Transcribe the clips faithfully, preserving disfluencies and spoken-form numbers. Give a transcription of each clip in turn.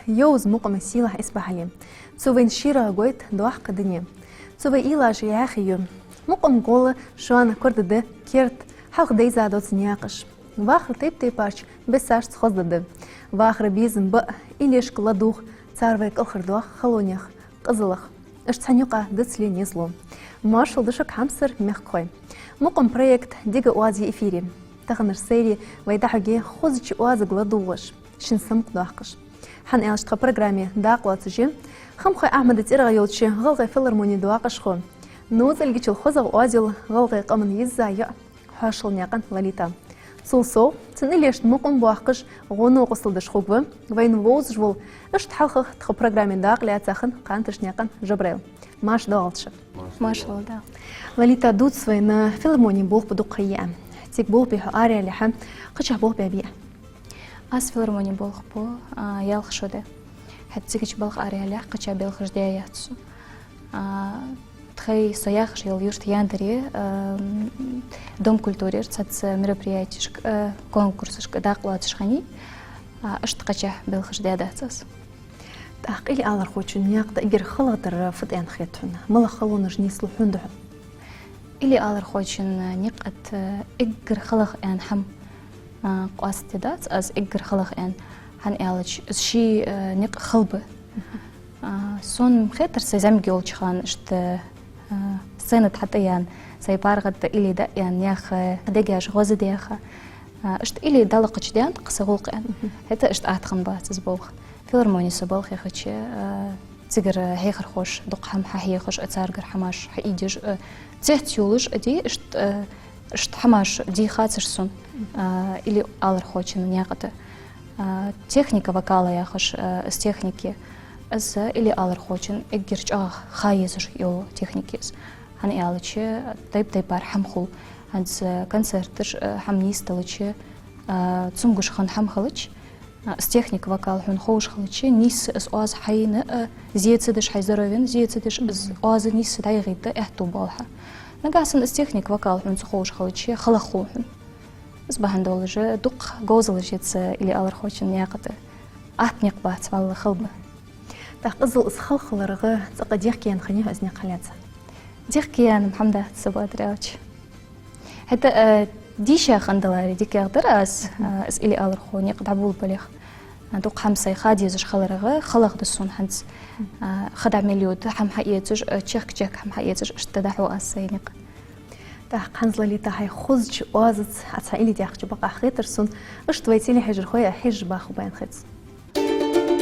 Йовза мукъама сийлахь исбахьале. Цо вайна шийрагӀа гойту доккха дуне. Цо вай уйлаш яхье ю. Мукъам гӀолла шоана корадаьд керда, хьалха дайза доаца наькъаш. Вахара тайп-тайпарча бесашца хоздаьд. Вахара безам ба, уйлашка ладувгӀа, цар вай кӀалхардоах халонех, къизалах. Иштта цхьан юкъа дацле низлу. Моаршал да шуга, хьамсара мехкахой. Мукъам проект дика оаз я эфире. Таханара сайре вай дӀахьоргья хозача оазага ладувгӀаш, шун самукъадоаккхаш. ХӀана аьлча тха программе дакъа лоацаш я Хамхой Ахьмада цӀерагӀа йолча ГӀалгӀай филармоне доакъашхо, нуцӀалгичул хозагӀа оаз йола гӀалгӀай къаман йизза йоӀ Хьошалнаькъан Лолита. Цул совгӀа, цун уйлашта мукъам боаккхаш, гӀо-новкъостал деш хургва вайна вовзаш вола, иштта хьалхагӀа тха программе дакъа лаьца хинна Кханташнаькъан Жабраил. Маьрша доагӀалда шо. Маьрша доагӀалда. Лолита, дувца вайна филармоне болх бу дукха ха йиа. Цига болх бе хьо араяьлча, кхычахьа болх баьбий? Аз филармоне болх бу, а, ялх шу да. ХӀаьта цигача балха араяьлча, кхычахьа белхаш де яц сона. А, тхоай со яхаш йола юрт Яндаре, а, м, Дом культурера цхьацца мероприятешка, а, конкурсашка дакъа лоацаш хиннай, а, иштта кхычахьа белхаш де дац аз. ТӀаккха илли алархочун наькъа тӀа эггара халагӀдар фуд аьнна хет хьона? МалагӀа халонаш нийслу хьона духьал? Илли алархочун наькъа тӀа эггара халагӀа аьнна хӀама, а, къоастаде дац аз, эггара халагӀа аьнна, хӀана аьлча из ший, а, наькъа хала ба. А, сона хетар, са зӀамига йолча хана иштта, а, сцена тӀа хьатӀаяьнна, сай паргӀата илли дӀаяьнна, наьха дегаш гӀоздаьха. А, иштта илли дӀалакхача даьннад-кх са гӀулакх аьнна. ХӀаьта иштта атта хиннабац из болх. Филармоне со балха яхача, а, цигара хьехархоша дукха хӀама хьахьехаш, а, царгара хӀамаш хьаийдеш, а, цецъюлаш, а, ди, иштта, а, иштта хӀамаш дийхацар сона, а, илли алархочун наькъа тӀа. А, техника вокала яхаш, а, из техника, из илли алархочун эггара чӀоагӀа ха езаш йола техника я из. ХӀана аьлча тайп-тайпара хӀама хул. ХӀанз концерташ, а, хӀама нийсделча, а, цамогаш хинна хӀама хилча, а, из техника вокала хьона ховш хилча, нийсса из оаз хьайна, а, зе ца деш, хьай здоровьена зе ца деш, из оаз нийсса дӀайгӀийта аьттув боал хьа. Нагахьа санна из техника вокала хьона ца ховш хилча, халагӀа хул хьона. Из бахьан долаш дукха говзалаш я цу илли алархочун наькъа тӀа. Атта никъ бац, валлахӀи, хала ба. ТӀаккха къизал из хала хиларах цӀаккха дехкеяьнна хиннай хьо из никъ хьалаьца? Дехкеяьнна-м хӀама дац, са бадар аьлча. ХӀаьта, э, дийша хиннадаларе дикагӀа дар аз, э, из илли алархо никъ дӀаболабалехь. Э, дукха хӀама сай ха дезаш хиларах халагӀа да сона хӀанз. Э, ха дӀа мел йода хӀама хьаэцаш, э, чехка-чехка хӀама хьаэцаш, иштта дӀахьу аз сай никъ. ТӀаккха хӀанз, Лолита, хьай хозача оазаца Ӏа цхьа илли даьккхача бакъахьа хетар сона, иштта вай телехьежархой а хьежаш бахаргба аьнна хет сона.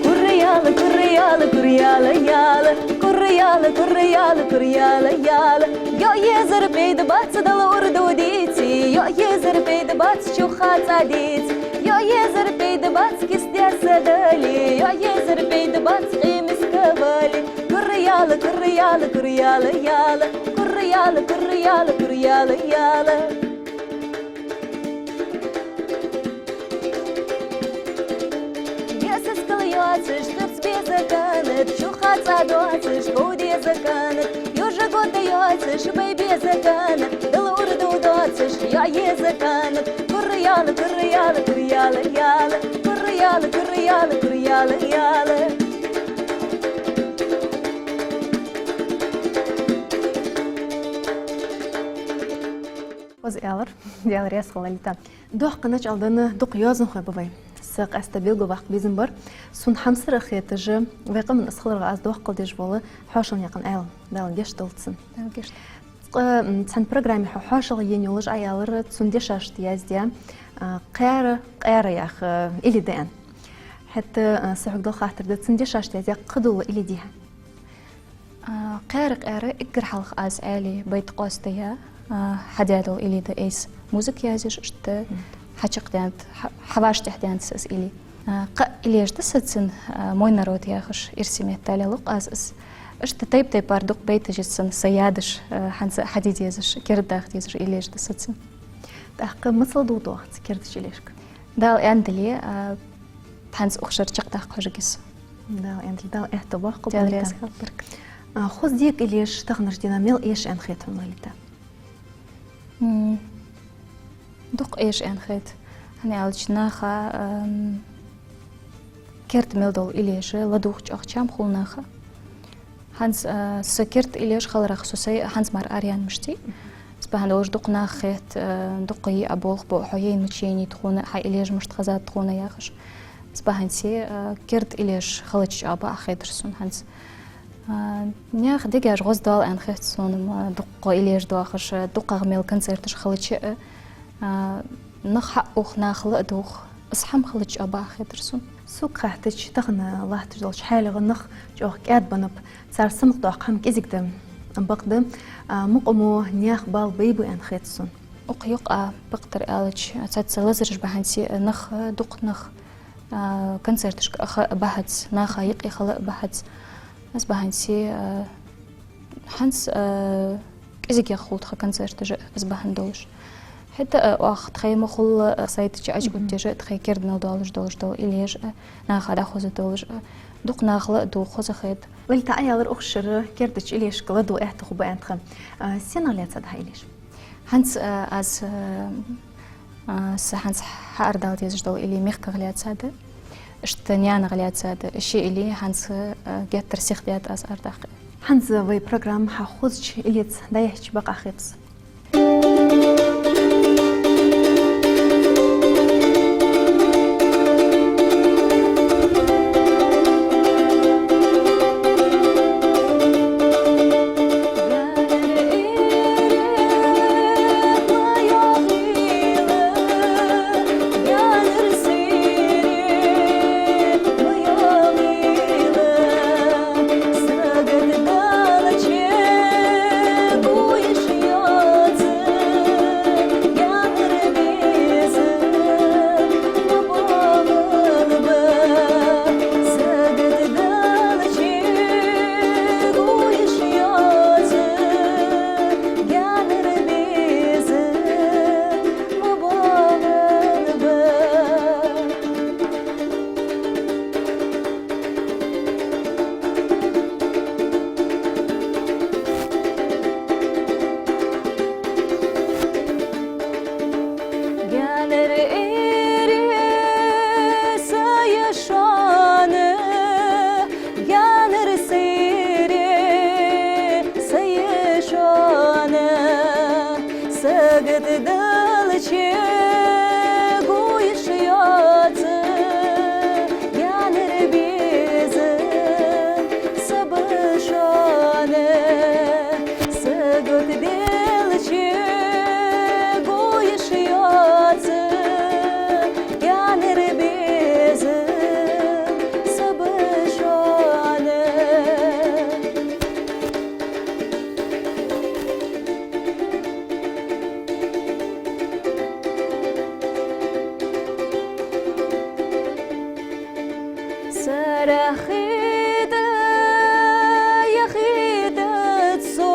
Кура яла, кура яла, кура яла, яла. Кура яла, кура яла, кура яла, яла. ЙоӀ езар пайда бац, Дала урду дийце. ЙоӀ езар пайда бац, чухьа цӀа дийце. ЙоӀ езар пайда бац, кист даьсса дале. ЙоӀ езар пайда бац, къемиска вале. Кура яла, кура яла, кура яла, яла. Кура яла, кура яла, кура яла, яла. ЙоӀ сискал йоацаш, цӀурц беза канат, чухьа цӀа доацаш, ков деза канат. Йожа гота йоацаш, бай беза канат, Дала урду доацаш, йоӀ еза канат. Кура яла, кура яла, кура яла, яла. Кура яла, кура яла, кура яла, яла. Хоза аьлар, Даьла раьза хилва, Лолита. Доккха начӀал денна дукха йоазонхой ба вай. Са къаьстта белгалваккха безам бар сона хьамсара хеташ, вай къаман из хиларах аз доккхал деш вола Хьошалнаькъан Ӏаьлам. Дала гешт долда цунна. Дала гешт. Цкъа, м, цхьан программе хьо хьоашалгӀа енна йолаш Ӏа аьлар, цун дешашта яздаь, а, «Кхаьра, къаьра» яха, а, илли да аьнна. ХӀаьта, а, са хьога дала хаттар да, цун дешашта яздаь кхыдола илли дий хьа? А, «Кхаьра, къаьра» эггара хьалха аз Ӏаьлий байт къоастаяь, а, хьадаь дола илли да из. Музыка язъеш, иштта хьачакхдаьннад, хьа-, хьавӀашагӀтехьадаьннад са из илли. А, кхы а илли да са цун, а, «Мой народ» яхаш, ирсе меттала лу-кх аз из. Иштта тайп-тайпара дукха байташ я цун са ядаш, а, хӀанз а хьаде дезаш, кердадаха дезаш илли да са цун. ТӀаккха масала дувц оаха цу кердача иллешка? Дала аьнна дале, а, хӀанз укх шера чакхдаккха хьожаргья со. Дала аьнна дале, Дала аьттув боаккхалба, Лолита. Даьла раьза хилва, баркал. А, хоза дика иллеш таханарча дийнахьа мел эш аьнна хет хьона, Лолита? М. Дукха эш аьнна хет. ХӀана аьлча наха, ам, керда мел дола иллеш ладувгӀа чӀоагӀа чам хул наха. ХӀанз, а, са керда иллеш хиларах со сай хӀанз мара араяьнна мишта. Из бахьан долаш дукха наха хет, а, дукха йиъа болх бу, хьо яйна мича яйнай тхона, хьа иллеш мишта хезад тхона яхаш. Из бахьанце, а, керда иллеш хилча чӀоагӀа бакъахьа хетар сона хӀанз. А, наьха дегаш гӀоздоал аьнна хет сона-м, а, дукха иллеш доахаш, а, дукхагӀа мел концерташ хилча а, а, нах хьаухаш, нах ладувгӀаш, из хӀама хилча чӀоагӀа бакъахьа хетар сона. Сога хаьттача, тахан латташ долча хьалагӀа нах чӀоагӀа кӀаьдбеннаб, цар самукъадоаккха хӀама кӀезига да. Бакъда, а, мукъамо наьха бала бай ба аьнна хет сона. Укх юкъа бакъдар аьлча, цхьацца лазараш бахьанце нах, дукха нах, а, концерташка аха а бахьац, наха юкъе хила а бахьац. Из бахьанце, а, хӀанз, а, кӀезигагӀа хул тха концерташ а из бахьан долаш. ХӀаьта, а, оаха тхоай ма хулла, а, сайта чу Ӏочуоттадеш а, тхоай керда мел доаллаш долаш дола иллеш а, наха дӀахоза долаш а, дукха нах ладувгӀа хоза хет. Лалита, Ӏа аьлар укх шера кердача иллешка ладувгӀа аьттув ба аьнна тха. А, сенах лаьцад хьа иллеш? ХӀанз, а, аз, а, а, са хӀанз хьаарадала дезаш дола илли мехках лаьцад, иштта наьнах лаьцад, ши илли хӀанз, а, геттара сиха даьд аз арадаккха. ХӀанз вай программа хьа хозача иллеца дӀаяхьийта бакъахьа хет са. Гаьнара эре сай шоана, гаьнара сайре сай шоана, сагот далча гуш йоаца, гаьнара беза саб шоана. Сагот делча гуш йоаца, гаьнара беза саб шоана. Сарахида яхида цо,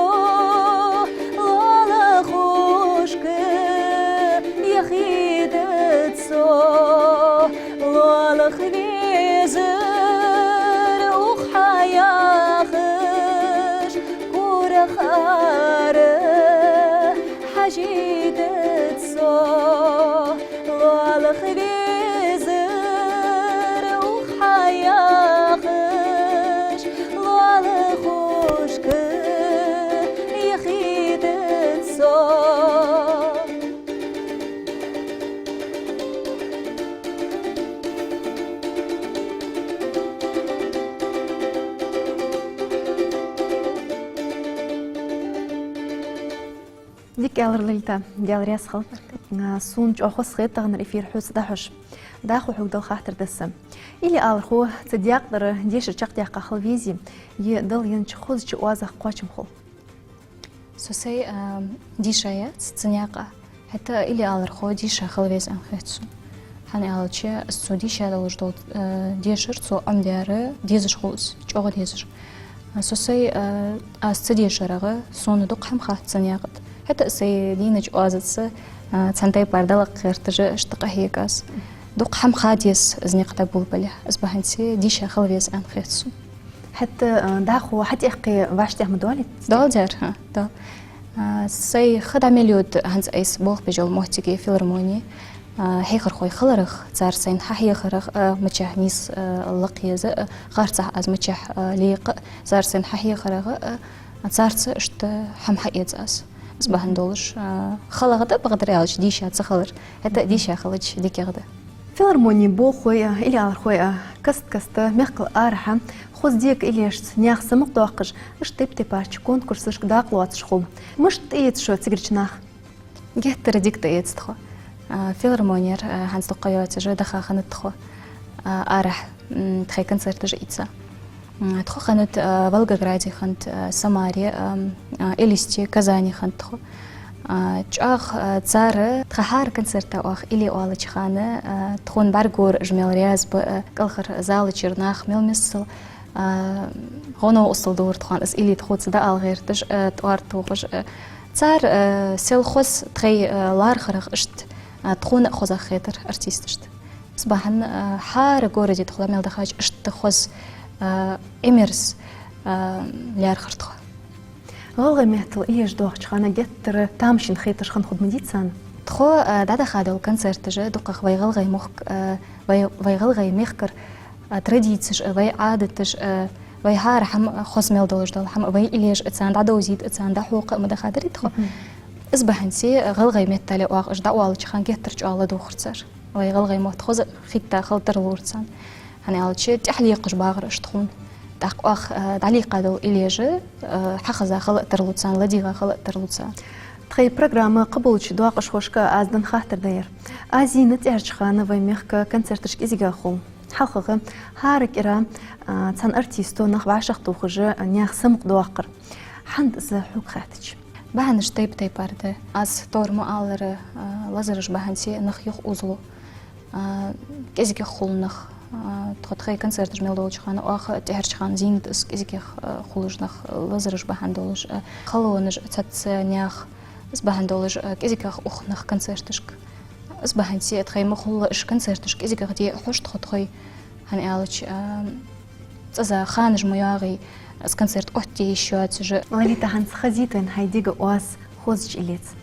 лоалахошка яхида цо, лоалах везар укх хьаяхаш, курах ара хьажида цо. Лоалах везар укх хьаяхаш, лоалахошка яхийтац со. Дика аьлар, Лолита, Даьла раьза хилва. А, сона чӀоагӀа хоза хет тахан эфир хьоца дӀахьош. ДӀахо хьога дала хаттар да са. Илли алархо цу даькъ тӀара дешар чакхдаьккха хила везий, е Дала еннача хозача оазах кхоачам хул? Со сай, а, дийша яц цу наькъа. ХӀаьта илли алархо дийша хила веза аьнна хет сона. ХӀана аьлча, из цо дийша долаш дола, э, дешар цо Ӏомадаьр дезаш хул из, чӀоагӀа дезаш. Со сай, э, аз ца дешарах сона дукха хӀама хац цу наькъа тӀа. ХӀаьта сай дийнача оазаца, э, цхьан тайпара дӀалакха гӀерташ, иштта къахьег аз. Дукха хӀама ха деза из никъ тӀа болабалехь. Из бахьанце дийша хила веза аьнна хет сона. ХӀаьта, э, дӀахо хьатӀаэккхе вӀаштӀехьа ма доалий? Доал дер, хӀа, доал. А, сай ха дӀа мел йода хӀанз айса болх беш йола моттиг я филармони. А, хьехархой хиларах, цар сайна хьахьехарах, а, мичахьа нийса, а, лакха еза, а, харцахьа аз мичахьа, а, лекха, цар сайна хьахьехарах, а, царца иштта хӀама хьаэца аз. Из бахьан долаш, а, халагӀа да, бакъдар аьлча, дийша ца хилар. ХӀаьта а дийша хилча дикагӀа да. Филармони болхлой а, илиалархой а, каст-каста мехкал арахьа хоза дега илешца наьха самукъадоаккхаш, иштта тайп-тайпарча конкурсашка дакъа лоацаш хул. Мишта тӀаэц шо цигарча наха? Геттара дика тӀаэц тхо. А, филармонера, а, хӀанз дукха ха йоацаш даха хиннад тхо, а, арахьа, м, тхоай концерташ ийца. М, тхо хиннад, а, Волгограде хиннад, а, Самаре, а, м, а, Элисте, Казане хиннад тхо. А, чӀоагӀа, а, цар тха хӀара концерта оаха илли оалача хана, а, тхона бӀаргагора уж мел раьза ба, а, кӀалхара зала чура нах мел миссел, а, гӀо-новкъостал дора тхона, из илли тхоца дӀаала гӀерташ, а, тӀоара тохаш, а. Цар, а, сел хоза тхоай, а, лархӀарах иштта, а, тхона а хозагӀа хетар артисташта. Из бахьан, а, хӀара городе тхо мел дахача иштта хоза, а, Ӏимерза, а, лаьрхӀар тхо. ГӀалгӀай меттала еш доахача хана геттара тамашийна хеташ хинна хургда ма дий царна? Тхо, а, дӀадаха дола концерташ дукхагӀа вай гӀалгӀай мохк, а, вай, вай гӀалгӀай мехкара, а, традицеш а, вай Ӏадаташ а, вай хӀара хӀама хоза мел долаш дола хӀама, вай илеш а царна дӀадовзийта а, царна дӀахьокха а ма дахадарий тхо. Мгм. Из бахьанце гӀалгӀай меттала оаха уж дӀаоалача хана геттара чӀоагӀа ладувгӀар цар. Вай гӀалгӀай мотт хоза хетта хила тарлора царна. ХӀана аьлча, тӀехьа лекхаш багӀар уж тхона. ТӀаккха оаха, а, дӀалийкха дола илеш а, а, хьахеза хила а тарлу царна, ладийгӀа хила а тарлу царна. Тхоай программа кхыболча доакъашхошка аз денна хаттар да ер. Аз зийна тӀехьарча хана вай мехка концерташ кӀезигагӀа хул. ХьалхагӀа хӀара кӀира, а, цхьан артисто нах вӀашагӀтохаш а, наьха самукъадоаккхар. ХӀанз из хьога хаьттача? Бахьанаш тайп-тайпара да. Аз товр ма аллара, а, лазараш бахьанце нах юхаозалу. А, кӀезигагӀа хул нах. А, тхо тхоай концерташ мел долча хана, оаха тӀехьарча хана зийнад из кӀезигагӀа, а, хулаш нах, лазараш бахьан долаш, а, халонаш, цхьацца наьха, из бахьан долаш, а, кӀезигагӀа ух нах концерташка. Из бахьанце тхоай ма хулла уж концерташ кӀезигагӀа де а хьож тхо тхоай, хӀана аьлча, а, цӀаза ханаш ма йоагӀий, из концерт оттаде йиш йоацаш а. Лолита, хӀанз хазийта вайна хьай дега оаз хозача иллеца.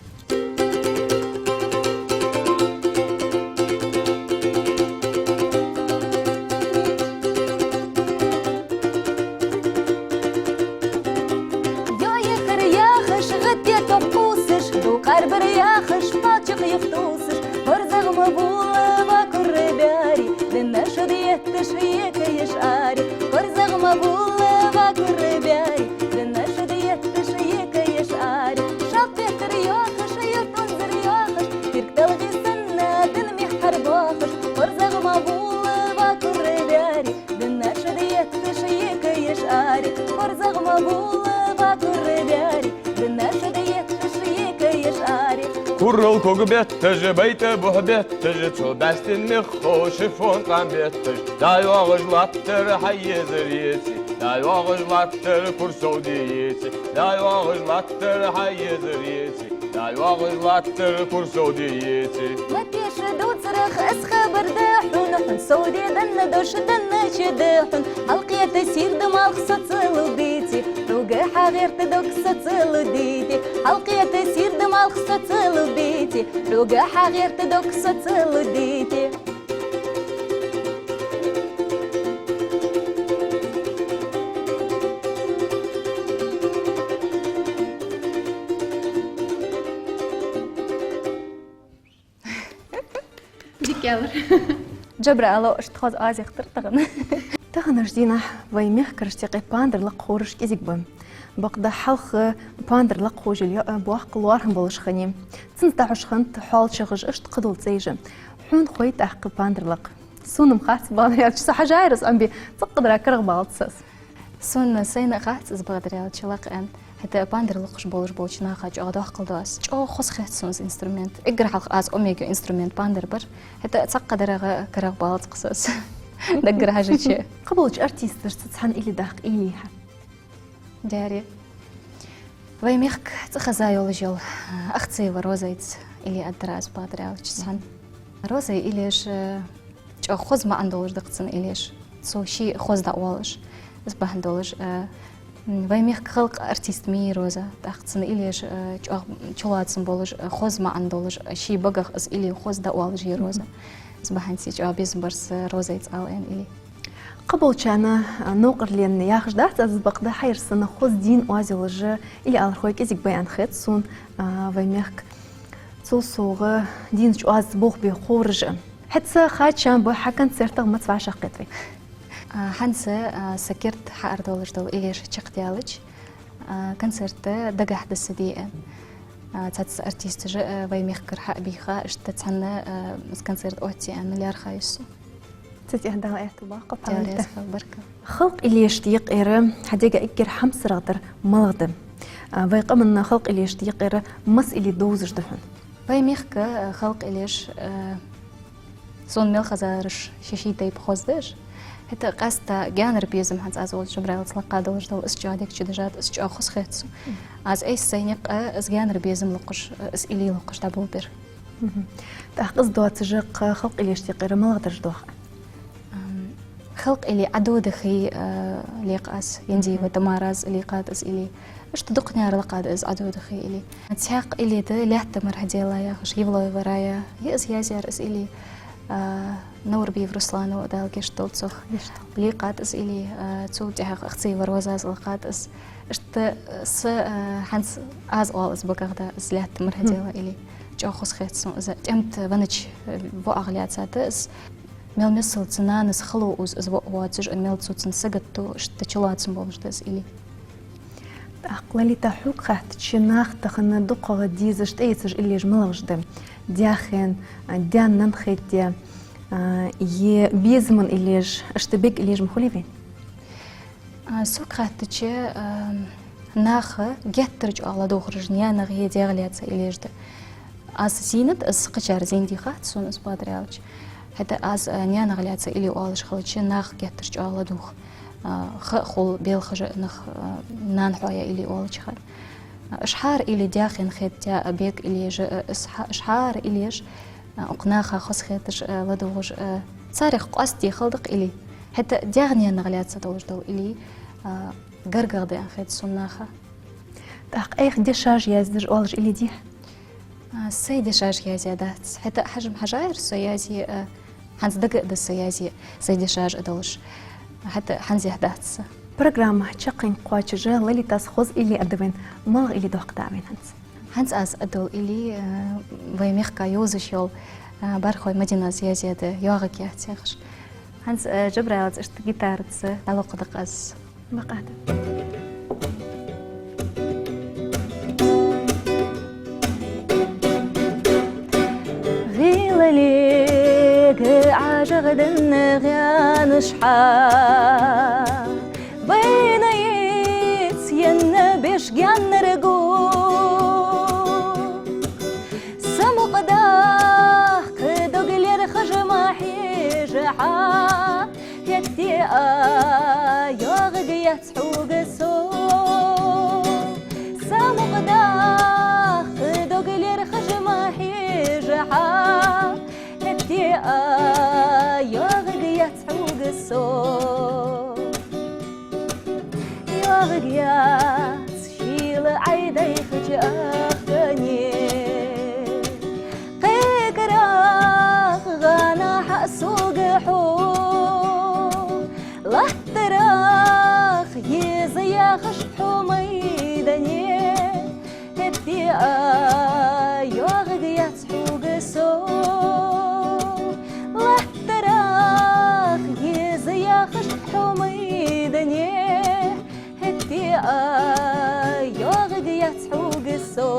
Йоахар яхаш, гӀатте тӀа кхувсаш, дукхагӀбар яхаш, паччахь юхатувсаш, корзагӀ ма булла, ва курра баьри, дина шуд етташ, екаеш ари, корзагӀ ма булла, ва курра баьри, дина шуд етташ, екаеш ари. Шалт беттар йоахаш, юрт унзар йоахаш, кирк талхи санна, дина мехкара боахаш, корзагӀ ма булла, ва курра баьри, дина шуд етташ, екаеш ари, корзагӀ ма булла, ва курра баьри, дина шуд етташ, екаеш ари. Курал ког бетташ, байтӀа бухь бетташ, цу бӀаьстан мехка шифон къам бетташ, дӀайоагӀаш латтар хьай езар еци, дӀайоагӀаш латтар кур совде еци, дӀайоагӀаш латтар хьай езар еци, дӀайоагӀаш латтар кур совде еци. Ма теша дувцарах аз хабар да хьона, хьона совде данна дош даннача да хьона. Хьалкхета сийрда малх соцалу дийти, хьога хьагӀерта дог соцалу дийти. Хьалкхета сийрда малх соцалу дийти, хьога хьагӀерта дог соцалу дийти. Дика аьлар. Джабраило, иштта хоза оаз яхийтар тахан. Таханарча дийнахьа вай мехкарашта юкъе пандар лакха ховраш кӀезига ба. Бакъда хьалха пандар лакха ховш йола йоӀ боккха лоархӀам болаш хиннай. Цунца дӀахьош хиннад хьоалчагӀаш иштта кхыдола цӀайш а. Хьона хой тӀаккха пандар лакха? Сона-м хац, бакъдар аьлча, со хьажаяр из Ӏомабе, цаккхадара карагӀбалац аз. Сона сайна а хац из, бакъдар аьлча, лакха аьнна. ХӀаьта пандар локхаш болаш болча наха чӀоагӀа доккхал ду аз. ЧӀоагӀа хоза хет сона из инструмент. Эггара хьалха аз Ӏомаергйола инструмент пандар бар. ХӀаьта цаккхадара карагӀбалац-кх со из. Даггара хьажача. Кхыболча артисташца цхьана илли даккха ийхьа? Даьра. Вай мехка цӀихеза йолаш йола Ахцеева Розайца илли аргдар аз, бакъдар аьлча, цхьана. Розай иллеш, э, чӀоагӀа хоза маӀан долаш да-кх цун иллеш. Цо ше хоза дӀаоалаш. Из бахьан долаш, э, М, вай мехка халкъа артист ма йий Роза, тӀаккха цун илеш, э, чӀоагӀа чулоацам болаш, э, хоза маӀан долаш, э, ший багах из иле хоза дӀаоалаш я Роза. Мгм. Из бахьанца чӀоагӀа безам бар са Розай цӀи ала аьнна иле. Кхыболчарна, а, новкъарлен яхаш дац аз, бакъда хьайра санна хоза дийна оаз йолаш иле алархой кӀезига ба аьнна хет сона, а, вай мехка. Цул совгӀа дийнача оазаца болх бе ховраш а. ХӀаьта са хачам ба хьа концертах маца вӀашагӀкхет вай. А, хӀанз, а, са керда хьаара долаш дола илеш чакхдаьлча, а, концерт дагахьа да са де аьнна. А, цхьацца артисташа, а, вай мехкара хьа а бийха, иштта цхьанна, а, из концерт оттае аьнна лаьрхӀа я со. Цу тӀа Дала аьттув боаккхалба хьа. Дала раьза хилва, баркал. Халкъа илешта юкъера хьа дега эггара хьамсарагӀа дар малагӀа да? А, вай къаман халкъа илешта юкъера масса илли довзаш да хьона? Вай мехка, а, халкъа илеш, а, сона мел хезараш ши-ши тайпа хоза да уж. ХӀаьта къаьстта гаьнара безам хӀанз аз волча Джабраилца лакха долаш дола, из чӀоагӀа дег чу дажад, из чӀоагӀа хоза хет сона. Мгм. Аз айса сай никъ, а, из гаьнара безам локхаш, а, из илли локхаш дӀаболабир. Мгм. ТӀаккха из доацаш кхы халкъа илешта юкъера малагӀа дараш доах? Ам, халкъа илли Ӏодода хий, а, лекх аз, Яндиева Тамарас лекхад из илли. Иштта дукхагӀчар лекхад из Ӏодода хий илли. Цхьаькха илли да «Лаьтта мара хьадела» яхаш, Евлоева Рая я из язъяьр из илли. А, Наурбиев Руслана, Дала гешт долда цох. Гешт долда. Лекхад из илли, а, цул тӀехьагӀа Ахцеева Розас лекхад из. Иштта, а, са, а, хӀанз аз оал из багах да, из «Лаьтта мара хьадела» илли. ЧӀоагӀа хоза хет сона из. ТӀем тӀа веннача, а, воӀах лаьца да из. Мел миссел цу нанас хало уз из воӀ воацаш, а мел цо цунна саготта, иштта чулоацам болаш да из илли. ТӀаккха, Лолита, хьога хаьттача, наха тахан дукхагӀа дезаш, тӀаэцаш иллеш малагӀаш да? Даьхен, а, даь-нанна хетаяь, а, е безаман иллеш, иштта бега иллеш ма хулий вайна? А, сога хаьттача, а, наха геттара чӀоагӀа ладувгӀараш наьнах е даьх лаьца иллеш да. Аз зийнад из, кхычар зийнадий хац сона из, бадар аьлча. ХӀаьта аз, а, наьнах лаьца илли оалаш хилча, нах геттара чӀоагӀа ладувгӀ. А, ха а хул, белхаш а нах, а, нана хьоаяь илли оалача хана. А, уж хӀара илли даьхен хетаяь а, бега иллеш а, а, из хӀа-, уж хӀара иллеш, а, укх наха хоза хеташ, а, ладувгӀаш, а, царех къоастаде хала да-кх илли. ХӀаьта даьх-наьнах лаьца долаш дола илли, а, гаргагӀа да аьнна хет сона наха. ТӀаккха айхьа дешаш яздеш оалаш илли дий хьа? А, сай дешаш язъяь дац. ХӀаьта хьажам хьажаяр со язъе, а, хӀанз дага а да са язъе, сай дешаш а долаш. ХӀаьта хӀанзехь дац са. Программа чаккхенга кхоачаш, Лолитас хоза илли аргда вайна. МалагӀа илли доаккхаргда Ӏа вайна хӀанз? ХӀанз аз аргдола илли, а, вай мехка йовзаш йола, а, Бархой Мадинас язъяь да, «ЙоагӀаргьяц» яхаш. ХӀанз, а, Джабраилца иштта гитараца дӀалокхаргда-кх аз. Бакъахьа да. ГӀийлалега ӀажагӀа денна гӀаьнаш хьа, байна йиц енна беш гаьннаргу. Са мукъадахка дог лерхӀаш ма хьежа хьа, хӀаьта а йоагӀаргьяц хьога со. Са мукъадахка дог лерхӀаш ма хьежа хьа, хӀаьта а йоагӀаргьяц хьога со. ЙоагӀаргьяц шийла Ӏайдайхача ахкане, кхекарах гӀана хьа сога хьо. Латтарах еза яхаш хьо майдане, хӀаьта а йоагӀаргьяц хьога со. Латтарах еза яхаш хьо майдане, хӀаьта а йоагӀаргьяц хьога со.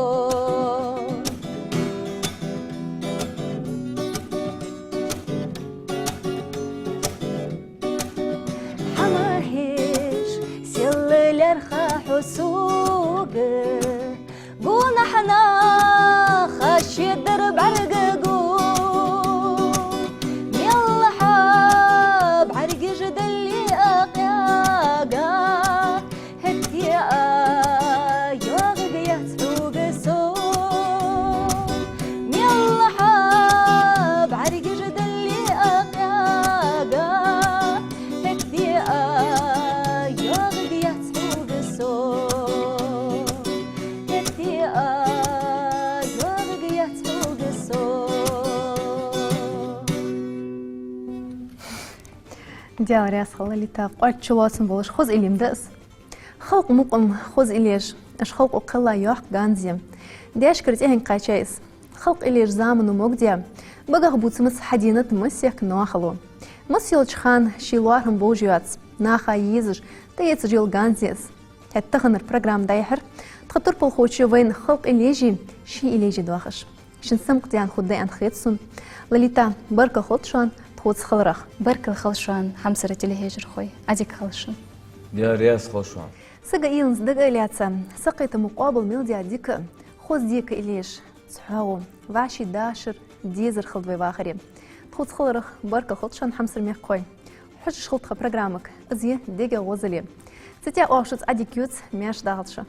Хьа ма хьеж, сел лаьрхӀа хьо сога, гонахьа наха шедар бӀаргагу. Мелхьа бӀаргаш дале а къаьга, хӀаьта а йоагӀаргьяц хьога со. Мелхьа бӀаргаш дале а къаьга, хӀаьта а йоагӀаргьяц хьога со. Даьла раьза хилва, Лолита, кхоаччалоацам болаш хоза илли ма да из. Халкъа мукъам хоза иллеш, уж халкъо кхелла йоккха ганз я. Даьшкара цӀихьанга кхаьчай из. Халкъа иллеш замано могадаь, багах бувцамца хьадена да массехк ноахало. Масса йолча хана ший лоархӀам бовш йоаца, наха езаш, тӀаэцаш йола ганз я из. ХӀаьта таханара программа дӀаяхьар тха турпалхочо вайна халкъа иллеши ший иллеши доахаш. Шун самукъадаьнна хургда аьнна хет сона. Лолита, баркал хилда шоана тхоца хиларах. Баркал хилда шоана, хьамсара телехьежархой. Ӏадика хилда шун. Даьла раьза хилва шоана. Сага уйланза дага а лаьца, сакхетама къоабал мел даь дика, хоза дика иллеш, цхьоагӀо, вӀаший дашар, дезар хилда вай вахаре. Тхоца хиларах баркал хилда шоана, хьамсара мехкахой. Хьожаш хилда тха программага, из я «Дега гӀозале». Цу тӀа оаха шуца Ӏадика ювц, маьрша дагӀалда шо.